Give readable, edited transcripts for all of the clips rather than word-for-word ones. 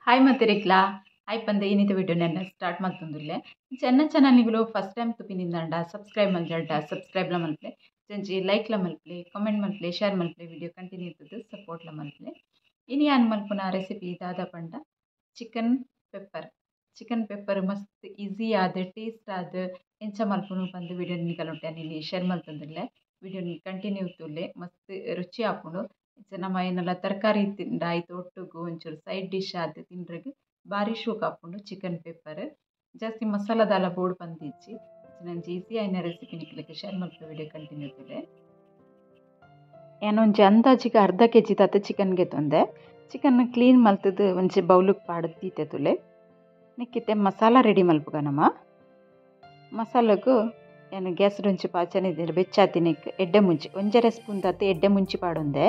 Hi ಮತ್ತಿರಿಕ್ಲಾ hi ಪಂದೆ ಇನ್ನಿತ ವಿಡಿಯೋನೆಲ್ಲ ಸ್ಟಾರ್ಟ್ ಮಾಡ್ತಂದುಲ್ಲೆ ಚೆನ್ನ ಚಾನಲ್ನಿಗಳು ಫಸ್ಟ್ ಟೈಮ್ ತುಪಿನಿಂದಂಡ ಸಬ್ಸ್ಕ್ರೈಬ್ ಮಲ್ಜಾಡ ಸಬ್ಸ್ಕ್ರೈಬ್ಲ ಮಲ್ಪ್ಲೆ ಜಂಜಿ ಲೈಕ್ಲ ಮಲ್ಪ್ಲೆ ಕಮೆಂಟ್ ಮಲ್ಪ್ಲೆ ಶೇರ್ ಮಲ್ಪ್ಲೆ ವಿಡಿಯೋ ಕಂಟಿನ್ಯೂ ಇರ್ತದೆ ಸಪೋರ್ಟ್ಲ ಮಲ್ಪ್ಲೆ. ಇನಿ ಯಾನ್ ಮಲ್ಪುನ ರೆಸಿಪಿ ದಾದ ಪಂಡ ಚಿಕನ್ ಪೆಪ್ಪರ್. ಚಿಕನ್ ಪೆಪ್ಪರ್ ಮಸ್ತ್ ಈಸಿ ಆದ ಟೇಸ್ಟ್ ಆದ ಎಂಚ ಮಲ್ಪುನು ಪಂದು ವಿಡಿಯೋ ನಿಕಲುಂಟೆ ಇಲ್ಲಿ ಶೇರ್ ಮಲ್ತಂದುಲ್ಲೆ. ವಿಡಿಯೋ ಕಂಟಿನ್ಯೂ ತುಲ್ಲೆ ಮಸ್ತ್ ರುಚಿ ಆಪುಂಡು. ನಮ್ಮ ಏನೆಲ್ಲ ತರಕಾರಿ ತಿಂಡ ಆಯ್ತು ಒಟ್ಟುಗು ಒಂಚೂರು ಸೈಡ್ ಡಿಶ್ ಆದ ತಿಂಡ್ರಿಗೆ ಭಾರಿ ಶೋಕ್ ಆಪುಂಡು ಚಿಕನ್ ಪೆಪ್ಪರ್. ಜಾಸ್ತಿ ಮಸಾಲ ದಾಲ ಬೋರ್ಡ್ ಬಂದಿಚ್ಚಿ ನಂಜಿ ಈಸಿ ಆಯ್ನ ರೆಸಿಪಿ ನಿಕ್ಲಕ್ಕೆ ಶೇರ್ ಮಲ್ಪ ವಿಡಿಯೋ ಕಂಟಿನ್ಯೂ ತುಲೆ. ಏನೊಂಜಿ ಅಂದಾಜಿಗೆ ಅರ್ಧ ಕೆ ಜಿ ತಾತ ಚಿಕನ್ಗೆ ತಂದೆ. ಚಿಕನ್ ಕ್ಲೀನ್ ಮಲ್ತದ್ದು ಒಂಜಿ ಬೌಲುಗೆ ಪಾಡ್ದು ತುಲೆ. ನಿಕ್ಕಿತ್ತೆ ಮಸಾಲ ರೆಡಿ ಮಲ್ಪುಗ ನಮ್ಮ ಮಸಾಲಗೂ ಏನು ಗ್ಯಾಸ್ ಒಂಚಿ ಪಾಚನೆ ಬೆಚ್ಚಾತಿನಿಕ್ ಎಡ್ಡೆ ಮುಂಚಿ ಒಂಜರೆ ಸ್ಪೂನ್ ತಾತ ಎಡ್ಡೆ ಮುಂಚಿ ಪಾಡೊಂದೆ.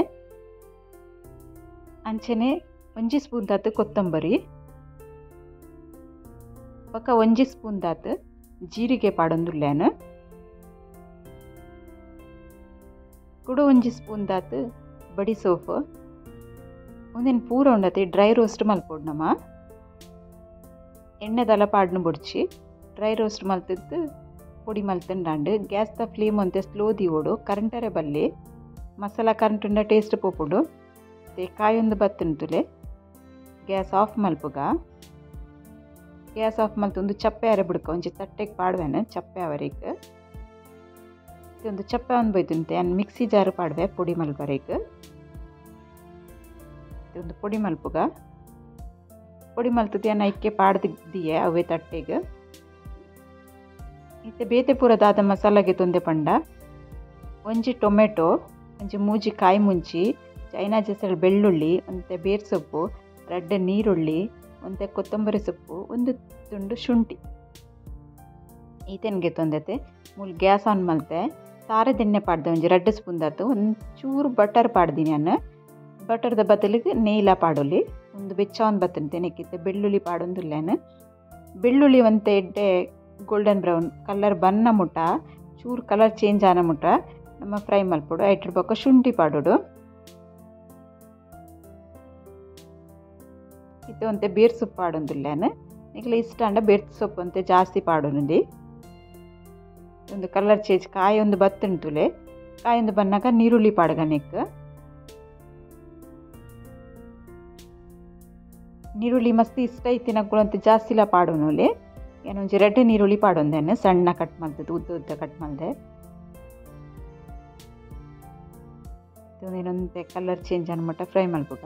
ಅಂಚನೆ ಒಂಜಿ ಸ್ಪೂನ್ ತಾತ ಕೊತ್ತಂಬರಿ ಪಕ್ಕ ಒಂಜಿ ಸ್ಪೂನ್ ತಾತ ಜೀರಿಗೆ ಪಾಡೊಂದುಲ್ಲೇನು ಕುಡು ಒಂಜಿ ಸ್ಪೂನ್ ತಾತ ಬಡಿ ಸೋಫು ಒಂದೇನು ಪೂರ ಉಂಡತಿ ಡ್ರೈ ರೋಸ್ಟ್ ಮಲ್ಪೊಡು ನಮ್ಮ ಎಣ್ಣೆದೆಲ್ಲ ಪಾಡ್ನು ಬುಡ್ಚಿ ಡ್ರೈ ರೋಸ್ಟ್ ಮಲ್ತಿದ್ದು ಪೊಡಿ ಮಲ್ತಂಡಾಂಡು. ಗ್ಯಾಸ್ದ ಫ್ಲೇಮ್ ಅಂತೆ ಸ್ಲೋ ದಿವೋಡು ಕರೆಂಟರೆ ಬಲ್ಲಿ ಮಸಾಲ ಕರೆಂಟ್ ಉಂಡ ಟೇಸ್ಟ್ ಪೋಪುಡು. ಕಾಯೊಂದು ಬತ್ತುಂತುಲೆ ಗ್ಯಾಸ್ ಆಫ್ ಮಲ್ಪುಗ. ಗ್ಯಾಸ್ ಆಫ್ ಮಲ್ತೊಂದು ಚಪ್ಪೆ ಅರೆ ಬಿಡ್ಕ ಒಂಜಿ ತಟ್ಟೆಗೆ ಪಾಡ್ವೇನು ಚಪ್ಪೆ ಅವರಿಗೆ ಒಂದು ಚಪ್ಪೆ ಒಂದು ಬೈತುಂತೆ ಅನ್ ಮಿಕ್ಸಿ ಜಾರು ಪಾಡ್ವೆ ಪೊಡಿ ಮಲ್ಪರೇಕ್. ಒಂದು ಪೊಡಿ ಮಲ್ಪುಗ. ಪೊಡಿ ಮಲ್ತದೆ ಅನ್ನ ಐಕ್ಕೆ ಪಾಡ್ದಿದ್ದೀಯೆ ಅವೇ ತಟ್ಟೆಗೆ. ಇತ್ತೆ ಬೇತೆ ಪೂರದಾದ ಮಸಾಲೆಗೆ ತೊಂದೆ ಪಂಡ ಒಂಜಿ ಟೊಮೆಟೊ ಒಂಜಿ ಮೂಜಿ ಕಾಯಿ ಮುಂಚಿ ಚೈನಾ ಜೆಸಲ್ ಬೆಳ್ಳುಳ್ಳಿ ಒಂತೆ ಬೇರ್ ಸೊಪ್ಪು ರಡ್ಡೆ ನೀರುಳ್ಳಿ ಒಂತೆ ಕೊತ್ತಂಬರಿ ಸೊಪ್ಪು ಒಂದು ತುಂಡು ಶುಂಠಿ ಈತೆನ್ಗೆ ತೊಂದತೆ. ಮೂಲು ಗ್ಯಾಸ್ ಆನ್ ಮಲ್ತೆ ತಾರೆದೆಣ್ಣೆ ಪಾಡ್ದೆ ಒಂಜಿ ರಡ್ಡೆ ಸ್ಪೂನ್ ದಾತು ಒಂಚೂರು ಬಟರ್ ಪಾಡ್ದಿನಿ ನಾನು. ಬಟರ್ದ ಬದಲಿಗೆ ನೇಯ್ಲ ಪಾಡೊಲಿ ಒಂದು ಬೆಚ್ಚ ಒಂದು ಬತ್ತಂತೆ ನೆಕ್ಕಿತ್ತೆ ಬೆಳ್ಳುಳ್ಳಿ ಪಾಡೊಂದುಲ್ಲೇನು. ಬೆಳ್ಳುಳ್ಳಿ ಒಂತೆ ಎಡ್ಡೆ ಗೋಲ್ಡನ್ ಬ್ರೌನ್ ಕಲರ್ ಬನ್ನ ಮುಟ ಚೂರು ಕಲರ್ ಚೇಂಜ್ ಆನ ಮುಟ ನಮ್ಮ ಫ್ರೈ ಮಲ್ಪೊಡು. ಐಟ್ರ ಬೊಕ್ಕ ಶುಂಠಿ ಪಾಡೋಡು. ಇತ್ತೆ ಒಂತೆ ಬೇರ್ ಸೊಪ್ಪು ಪಾಡೊಂದುಲ್ಲೇನು. ನಿಕ್ಲೆ ಇಷ್ಟ ಅಂಡ ಬೇರ್ ಸೊಪ್ಪು ಅಂತೆ ಜಾಸ್ತಿ ಪಾಡೊಂದು. ಒಂದು ಕಲರ್ ಚೇಂಜ್ ಕಾಯಿ ಒಂದು ಬತ್ತುಂಟುಲೆ ಕಾಯಿ ಒಂದು ಬನ್ನಾಗ ನೀರುಳ್ಳಿ ಪಾಡ್ಗ ನೆಕ್. ನೀರುಳ್ಳಿ ಮಸ್ತ್ ಇಷ್ಟ ಐತಿನಕ್ಕುಳಂತ ಜಾಸ್ತಿಲ ಪಾಡೋನುಲೆ. ಏನೊಂಜಿ ರೆಡ್ ನೀರುಳ್ಳಿ ಪಾಡೊಂದೇನೆ ಸಣ್ಣ ಕಟ್ ಮಲ್ತದ್ದು ಉದ್ದ ಉದ್ದ ಕಟ್ ಮಲ್ದೆ. ಏನೊಂತೆ ಕಲರ್ ಚೇಂಜ್ ಅನ್ಮಟ್ಟ ಫ್ರೈ ಮಲ್ಪುಗ.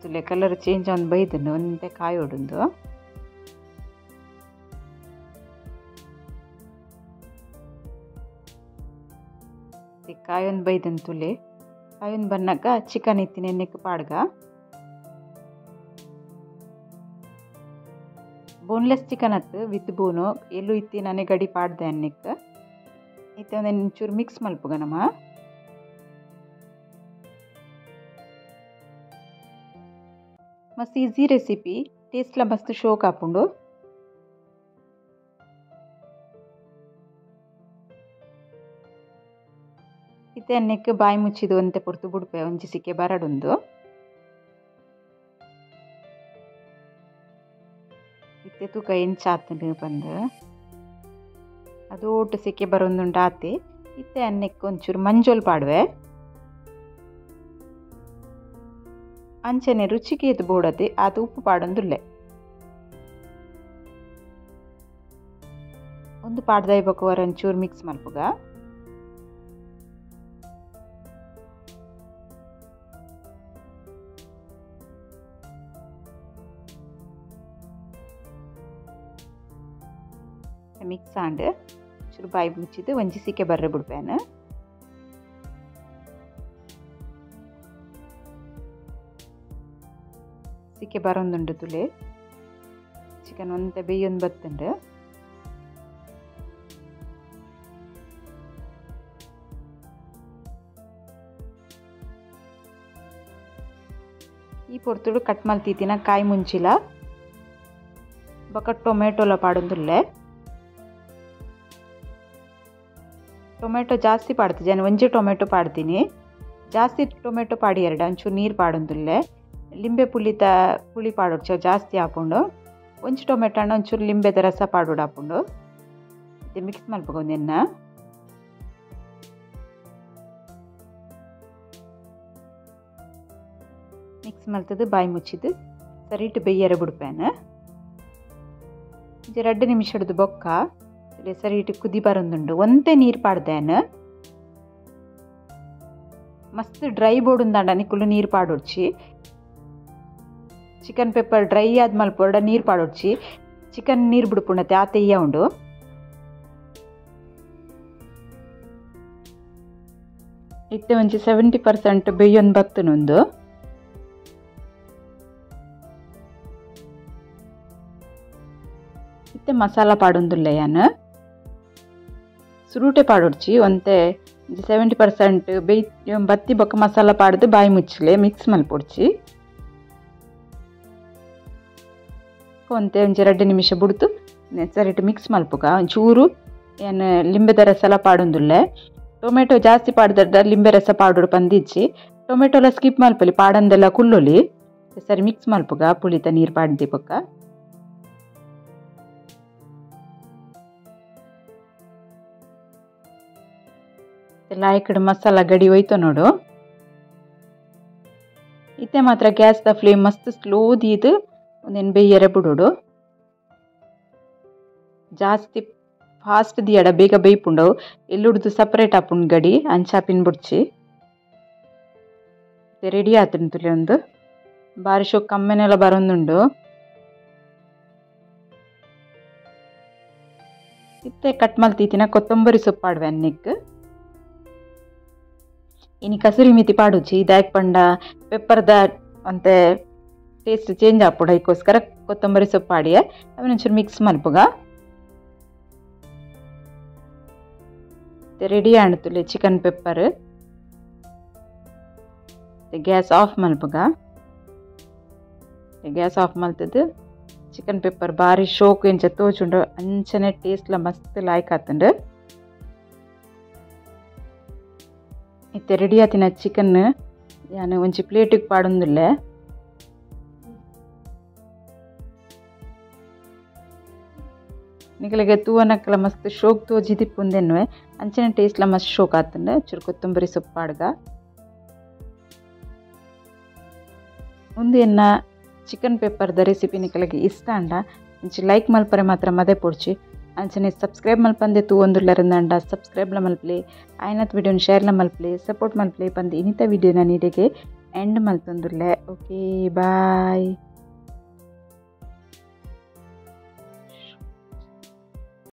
ತುಲೆ ಕಲರ್ ಚೇಂಜ್ ಆನ್ ಬೈದನ್ನು ಒಂತೆ ಕಾಯಿ ಹೊಡೊಂದು. ಕಾಯೊಂದು ಬೈದನ್ ತುಲೆ ಕಾಯೊಂದು ಬನ್ನಾಗ ಚಿಕನ್ ಇತ್ತಿನ ಎಣ್ಣೆಗೆ ಪಾಡ್ಗ. ಬೋನ್ಲೆಸ್ ಚಿಕನ್ ಅತ್ತು ವಿತ್ ಬೋನು ಎಲ್ಲೂ ಇತ್ತಿ ನಾನೇ ಗಡಿ ಪಾಡ್ದೆ ಅನ್ನಕ್ಕೆ. ಇತ್ತೆ ಒಂದೊಂಚೂರು ಮಿಕ್ಸ್ ಮಲ್ಪುಗ ನಮ್ಮ. ಮಸ್ತ್ ಈಸಿ ರೆಸಿಪಿ ಟೇಸ್ಟ್ಲ ಮಸ್ತ್ ಶೋಕ್ ಆಪುಂಡು. ಇತ್ತೆ ಅನ್ನಕ್ಕೆ ಬಾಯಿ ಮುಚ್ಚಿದು ಅಂತೆ ಪೊರ್ತು ಬುಡ್ಪೆ ಒಂಜಿ ಸಿಕ್ಕೆ ಬರಡುಂದು. ಇತ್ತೆ ತೂಕ ಎಂಚಾತನು ಬಂದು ಅದು ಒಟ್ಟು ಸಿಕ್ಕೆ ಬರೊಂದುಂಡು ಆತೆ. ಇತ್ತೆ ಅನ್ನಕ್ಕೆ ಒಂಚೂರು ಮಂಜೋಲ್ ಪಾಡುವೆ. ಅಂಚನೆ ರುಚಿಗೆ ಎದ್ದು ಬೋಡತೆ ಅದು ಉಪ್ಪು ಪಾಡೊಂದುಲ್ಲೆ. ಒಂದು ಪಾಡ್ದಾಯಿ ಬೊಕ್ಕ ಒಂಚೂರು ಮಿಕ್ಸ್ ಮಲ್ಪುಗ. ಮಿಕ್ಸ್ ಆಂಡ್ ಚೂರು ಬಾಯಿ ಮುಚ್ಚಿದ್ದು ಒಂಜಿ ಸಿಕ್ಕೆ ಬರ್ರೆ ಬಿಡ್ಪೇನು. ಸಿಕ್ಕೆ ಬರೊಂದುಂಡು ತುಲೆ ಚಿಕನ್ ಒಂತೆ ಬೇಯೊಂದು ಬತ್ತುಂಡು. ಈ ಪೊರ್ತುಡು ಕಟ್ ಮಲ್ತಿತ್ತಿನ ಕಾಯಿ ಮುಂಚಿಲ ಬೊಕ್ಕ ಟೊಮೆಟೊಲ ಪಾಡೊಂದುಲ್ಲೆ. Tomato ಜಾಸ್ತಿ ಪಾಡ್ತಿಜೆ ನಾನು ಒಂಜಿ ಟೊಮೆಟೊ ಪಾಡ್ತೀನಿ ಜಾಸ್ತಿ ಟೊಮೆಟೊ ಪಾಡಿ ಎರಡು ಒಂಚೂರು ನೀರು ಪಾಡೊಂದುಲ್ಲೆ ಲಿಂಬೆ ಪುಳಿತ ಪುಳಿ ಪಾಡೊಡ್ಚು ಜಾಸ್ತಿ ಆಪುಂಡು ಒಂಜಿ ಟೊಮೆಟೊ ಹಣ್ಣು ಒಂಚೂರು ಲಿಂಬೆದ ರಸ ಪಾಡೋಡು ಆಪುಂಡು ಮಿಕ್ಸ್ ಮಲ್ಪುಗ ಒಂದೆನ್ನ ಮಿಕ್ಸ್ ಮಲ್ತದ್ದು ಬಾಯಿ ಮುಚ್ಚಿದ್ದು ಸರಿಟು ಬೆಯ್ಯರ ಬುಡ್ಪೇನ 2 ನಿಮಿಷದ ಬೊಕ್ಕ ಸರಿಟು ಕುದಿ ಬರೊಂದುಂಡು ಒಂತೆ ನೀರು ಪಾಡ್ದೇನ ಮಸ್ತ್ ಡ್ರೈ ಬೋಡುಂದಾಂಡ ನಿಕುಲು ನೀರು ಪಾಡೊಡ್ಚಿ chicken pepper dry ಆದ ಮಲ್ಪೊಡ ನೀರು ಪಾಡೊಡ್ಚಿ ಚಿಕನ್ ನೀರು ಬಿಡ್ಪುಂಡತೆ ಆತೆಯ್ಯ ಉಂಡು ಇತ್ತೆ ಒಂಜಿ 70% ಬೆಯ್ಯೊಂದು ಬತ್ತುನುಂದು ಇತ್ತೆ ಮಸಾಲ ಪಾಡೊಂದುಲ್ಲೆ ಯಾನ್ ಸುರುಟೆ ಪಾಡೊಡ್ಚಿ ಒಂತೆ 70% ಬೇಯ್ ಬತ್ತಿ ಬೊಕ್ಕ ಮಸಾಲ ಪಾಡ್ದು ಬಾಯಿ ಮುಚ್ಚಲೆ ಮಿಕ್ಸ್ ಮಲ್ಪೊಡ್ಚಿ ಒಂತೆ ಒಂಜಿ 2 ನಿಮಿಷ ಬುಡ್ತು ಸರಿಟು ಮಿಕ್ಸ್ ಮಲ್ಪುಗ ಒಂಚೂರು ಏನು ಲಿಂಬೆದ ರಸಲ ಪಾಡೊಂದುಲ್ಲೆ ಟೊಮೆಟೊ ಜಾಸ್ತಿ ಪಾಡ್ದರ್ದ ಲಿಂಬೆ ರಸ ಪಾಡೋಡು ಪಂದಿಜ್ಜಿ ಟೊಮೆಟೊಲ ಸ್ಕಿಪ್ ಮಲ್ಪೊಲಿ ಪಾಡಂದೆಲ್ಲ ಕುಲ್ಲೊಲಿ ಸರಿ ಮಿಕ್ಸ್ ಮಲ್ಪುಗ ಪುಳಿತ ನೀರು ಪಾಡ್ದಿ ಬೊಕ್ಕ ಲಾಯ್ಕಡ್ ಮಸಾಲ ಗಡಿ ಹೋಯ್ತು ನೋಡು ಇತ್ತೆ ಮಾತ್ರ ಗ್ಯಾಸ್ದ ಫ್ಲೇಮ್ ಮಸ್ತ್ ಸ್ಲೋ ದೀದು ಒಂದೇನು ಬೇಯ್ಯರೆ ಬಿಡೋಡು ಜಾಸ್ತಿ ಫಾಸ್ಟ್ ದಿಯಡ ಬೇಗ ಬೇಯ್ಪುಂಡವು ಎಲ್ಲುಡ್ದು ಸಪ್ರೇಟ್ ಆಪುಂಡು ಗಡಿ ಅಂಚಾಪಿನ ಬುಡ್ಚಿ ರೆಡಿ ಆತುಂಡು ಒಂದು ಬಾರಿ ಶೋಕ್ ಕಮ್ಮೆನೆಲ್ಲ ಬರೊಂದುಂಡು ಇತ್ತೆ ಕಟ್ ಮಲ್ತೀತಿನ ಕೊತ್ತಂಬರಿ ಸೊಪ್ಪು ಪಾಡುವೆ ಅನ್ನಿಕ್ ಇನಿ ಕಸೂರಿ ಮೆಥಿ ಪಾಡುಚಿ ಇದಾಯಕ್ ಪಂಡ ಪೆಪ್ಪರ್ದ ಅಂತೆ ಟೇಸ್ಟ್ ಚೇಂಜ್ ಆಪುಂಡು ಐಕೋಸ್ಕರ ಕೊತ್ತಂಬರಿ ಸೊಪ್ಪು ಪಾಡಿಯೆ ಅವನೊಂಚೂರು ಮಿಕ್ಸ್ ಮಲ್ಪುಗ ರೆಡಿ ಆಂಡುತ್ತುಲ್ಲೆ chicken pepper gas off ಮಲ್ಪುಗ gas off ಮಲ್ತದ್ದು chicken pepper ಬಾರಿ ಶೋಕು ಎಂಚ ತೋಚುಂಡು ಅಂಚನೆ ಟೇಸ್ಟ್ಲ ಮಸ್ತ್ ಲಾಯ್ಕ್ ಆತುಂಡು ಇತ್ತೆ ರೆಡಿ ಆತಿನ ಚಿಕನ್ ಯಾನ್ ಒಂಜಿ ಪ್ಲೇಟಿಗೆ ಪಾಡೊಂದುಲ್ಲೆ ನಿಕಲೆಗೆ ತೂವನಕ್ಕಲ ಮಸ್ತ್ ಶೋಕ್ ತೋಜಿದಿಪ್ಪುಂದೆನ್ನುವೆ ಅಂಚನೆ ಟೇಸ್ಟ್ಲ ಮಸ್ತ್ ಶೋಕ್ ಆತುಂಡು ಚೂರು ಕೊತ್ತಂಬರಿ ಸೊಪ್ಪು ಪಾಡ್ಗ ಉಂದು ಎನ್ನ ಚಿಕನ್ ಪೆಪ್ಪರ್ದ ರೆಸಿಪಿ ನಿಕಲೆಗೆ ಇಷ್ಟ ಅಂಡ ಒಂಚಿ ಲೈಕ್ ಮಲ್ಪರೆ ಮಾತ್ರ ಮದೆ ಪೊಡ್ಚಿ ಅಂಚನೆ ಸಬ್ಸ್ಕ್ರೈಬ್ ಮಲ್ಪಂದೆ ತೂವೊಂದುಲ್ಲರಿಂದಂಡ ಸಬ್ಸ್ಕ್ರೈಬ್ಲ ಮಲ್ಪಲೆ ಆಯ್ನತ್ ವಿಡಿಯೋನ ಶೇರ್ಲ ಮಲ್ಪಲೆ ಸಪೋರ್ಟ್ ಮಲ್ಪಲೆ ಪಂದ್ ಇನ್ನಿತ ವಿಡಿಯೋನ ನೀಡೆಗೆ ಎಂಡ್ ಮಲ್ತೊಂದುಲ್ಲೆ. Okay bye.